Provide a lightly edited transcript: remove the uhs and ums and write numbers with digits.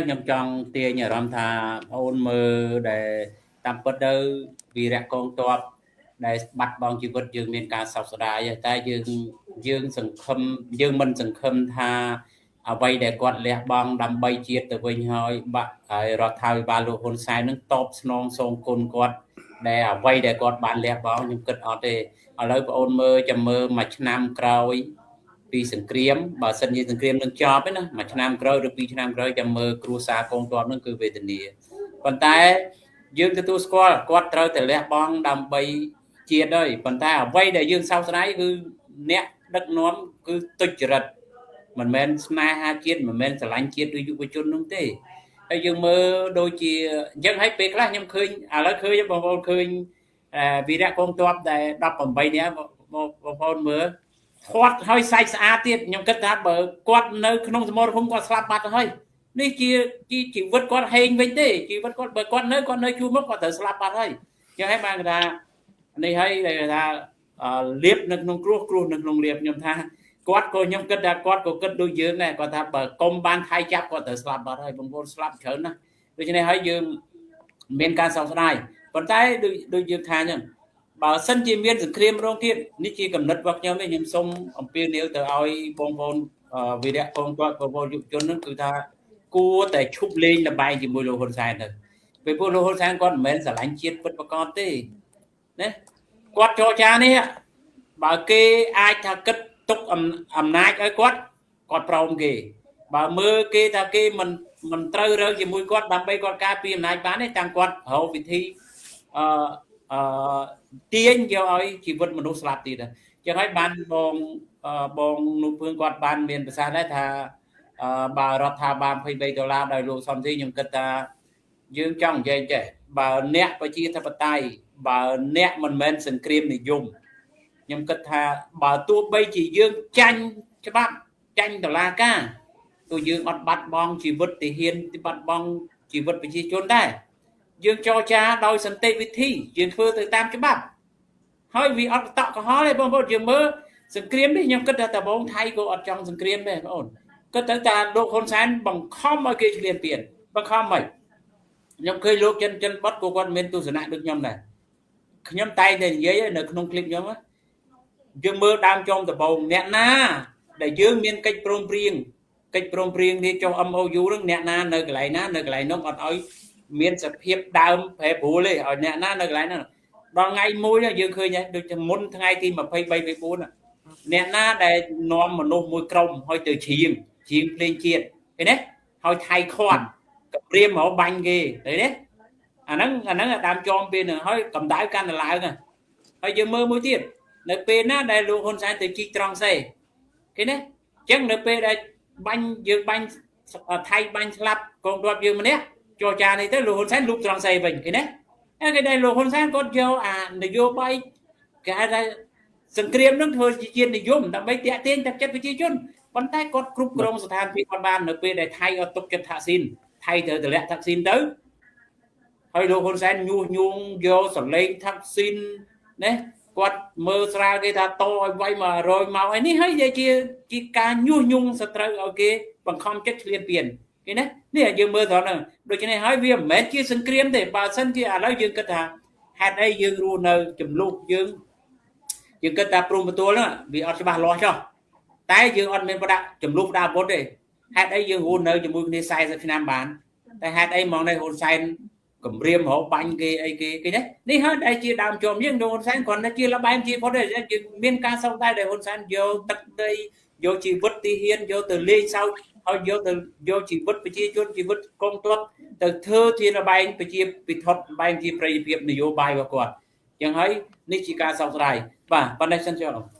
ខ្ញុំចង់ទាញអារម្មណ៍ថាបងអូនមើលដែលតាមពិតទៅវីរៈកងទ័ពដែលបាត់បង់ជីវិតយើងមានការសោកស្ដាយតែយើងសង្ឃឹមយើងមិនសង្ឃឹមថាអ្វីដែលគាត់លះបង់ដើម្បីជាតិទៅវិញហើយបាក់ហើយរដ្ឋាភិបាលលោកហ៊ុនសែននឹងតបស្នងសងគុណគាត់ដែលអ្វីដែលគាត់បានលះបង់ខ្ញុំគិតអត់ទេឥឡូវបងអូនមើលចាំមើលមួយឆ្នាំក្រោយពីសង្គ្រាមបើសិនជាសង្គ្រាមនឹងចប់ឯណាមួយឆ្នាំក្រោយឬពីរឆ្នាំក្រោយចាំមើលគ្រួសារកងទ័ពនឹងគឺវេទនាប៉ុន្តែយើងទទួលស្គាល់គាត់ត្រូវតែលះបង់ដើម្បីជាតិហើយប៉ុន្តែអ្វីដែលយើងសោកស្ដាយគឺអ្នកដឹកនាំគឺទុច្ចរិតមិនមែនស្នេហាជាតិមិនមែនស្រឡាញ់ជាតិឬយុវជននោះទេហើយយើងមើលដូចជាអញ្ចឹងហើយពេលខ្លះខ្ញុំឃើញឥឡូវឃើញបងប្អូនឃើញវីរៈកងទ័ពដែល18នាក់បងប្អូនមើលធាត់ហើយសាច់ស្អាតទៀតខ្ញុំគិតថាបើគាត់នៅក្នុងសមរភូមិគាត់ស្លាប់បាត់ទៅហើយនេះជាជីវិតគាត់ហេងវិញទេជីវិតគាត់បើគាត់នៅគាត់នៅជួរមុខគាត់ត្រូវស្លាប់បាត់ហើយអញ្ចឹងហើយបានគេថានេះហើយគេថាលៀបនៅក្នុងគ្រោះគ្រោះនៅក្នុងលៀបខ្ញុំថាគាត់ក៏ខ្ញុំគិតថាគាត់ក៏គិតដូចយើងដែរគាត់ថាបើកុំបានថៃចាប់គាត់ត្រូវស្លាប់បាត់ហើយបងប្អូនស្លាប់ច្រើនណាស់ដូច្នេះហើយយើងមានការសោកស្ដាយប៉ុន្តែដូចដូចយើងថាអញ្ចឹងបើសិនជាមានសង្គ្រាមរងទៀតនេះជាកំណត់របស់ខ្ញុំទេខ្ញុំសូមអំពាវនាវទៅឲ្យបងប្អូនវីរៈកងគាត់បងប្អូនយុវជនហ្នឹងគឺថាគួរតែឈប់លេងល្បែងជាមួយលោកហ៊ុនសែនទៅពេលពួកលោកហ៊ុនសែនគាត់មិនមែនស្រឡាញ់ជាតិពិតប្រាកដទេណាគាត់ចរចានេះបើគេអាចថាគិតទុកអំណាចឲ្យគាត់គាត់ព្រមគេបើមើលគេថាគេមិនមិនត្រូវរើជាមួយគាត់ដើម្បីគាត់ការពារអំណាចបានទេតាំងគាត់រកវិធីអឺអឺទាញយកឲ្យជីវិតមនុស្សស្លាប់ទៀតអញ្ចឹងហើយបានបងបងនោះពឿងគាត់បានមានប្រសាសន៍ដែរថាបើរដ្ឋាភិបាល23ដុល្លារដោយលោកសំស៊ីខ្ញុំគិតថាយើងចង់និយាយចេះបើអ្នកប្រជាធិបតេយ្យបើអ្នកមិនមែនសង្គ្រាមនិយមខ្ញុំគិតថាបើទោះបីជាយើងចាញ់ច្បាប់ចាញ់តុលាការទោះយើងអត់បាត់បង់ជីវិតទាហានបាត់បង់ជីវិតប្រជាជនដែរយើងចរចាដោយសន្តិវិធីយើងធ្វើទៅតាមច្បាប់ហើយវាអត់តក់កុហកទេបងប្អូនយើងមើលសង្គ្រាមនេះខ្ញុំគិតថាដបងថៃក៏អត់ចង់សង្គ្រាមដែរបងប្អូនគិតទៅតាលោកហ៊ុនសែនបង្ខំឲ្យគេឈ្លានពានបង្ខំមិនខ្ញុំឃើញលោកចិនចិនបុតក៏គាត់មានទស្សនៈដូចខ្ញុំដែរខ្ញុំតែងតែនិយាយនៅក្នុងคลิปខ្ញុំយើងមើលដើមចុងដបងអ្នកណាដែលយើងមានកិច្ចព្រមព្រៀងកិច្ចព្រមព្រៀងនេះចុះ MOU ហ្នឹងអ្នកណានៅកន្លែងណានៅកន្លែងនោះអត់ឲ្យមានសភាពដើមប្រែប្រួលទេឲ្យអ្នកណានៅកន្លែងហ្នឹងដល់ថ្ងៃមួយយើងឃើញហើយដូចមុនថ្ងៃទី23 24អ្នកណាដែលនាំមនុស្សមួយក្រុមឲ្យទៅច្រៀងច្រៀងភ្លេងជាតិឃើញទេហើយថៃខាត់កំព្រាមរកបាញ់គេឃើញទេអាហ្នឹងអាហ្នឹងដើមចំពេលហ្នឹងហើយកម្ដៅកាន់តែឡើងហើយយើងមើលមួយទៀតនៅពេលណាដែលលោកហ៊ុនសែនទៅជីកត្រង់សេឃើញទេអញ្ចឹងនៅពេលដែលបាញ់យើងបាញ់ថៃបាញ់ស្លាប់កងទ័ពយើងម្នាក់ចរចានេះទៅលោកហ៊ុនសែនលូកត្រង់សេវិញឃើញទេហើយគេដែលលោកហ៊ុនសែនគាត់យកអានយោបាយគេហៅថាសង្គ្រាមនឹងធ្វើជាជាតិនិយមដើម្បីតាក់ទាញទឹកចិត្តប្រជាជនប៉ុន្តែគាត់គ្រប់គ្រងស្ថានភាពគាត់បាននៅពេលដែលថៃអត់ទុកចិត្តថាក់ស៊ីនថៃត្រូវតម្លាក់ថាក់ស៊ីនទៅហើយលោកហ៊ុនសែនញុះញង់យកសលេងថាក់ស៊ីនណាគាត់មើលស្រាលគេថាតឲ្យវាយ100មកអីនេះហើយជាជាការញុះញង់សត្រូវឲ្យគេបង្ខំចិត្តឆ្លៀនពៀនគេណានេះយើងមើលត្រង់ហ្នឹងដូច្នេះហើយវាមិនមែនជាសង្គ្រាមទេបើសិនជាឥឡូវយើងគិតថាហេតុអីយើងរស់នៅចំនួនយើងយើងគិតថាព្រំប្រទល់ហ្នឹងវាអត់ច្បាស់លាស់ចុះតែយើងអត់មានប្រដាក់ចំនួនផ្ដាអាវុធទេហេតុអីយើងរស់នៅជាមួយគ្នា40ឆ្នាំបានតែហេតុអីហ្មងនេះហ៊ុនសែនគម្រាមរកបាញ់គេអីគេគេនេះនេះហើយដែលជាដើមជាប់យើងលោកហ៊ុនសែនគ្រាន់តែជាលបែមជាផុតទេយើងមានការសោកដែរដែលហ៊ុនសែនយកទឹកដីយកជីវិតទីហ៊ានយកទៅលេងសើចហើយយកទៅយកជីវិតប្រជាជនជីវិតកងទ័ពទៅធ្វើជាលបែងប្រជាពិធលបែងជាប្រយោជន៍ភាពនយោបាយរបស់គាត់អញ្ចឹងហើយនេះជាការសោកស្ដាយបាទប៉ុណ្ណេះសិនចុះ។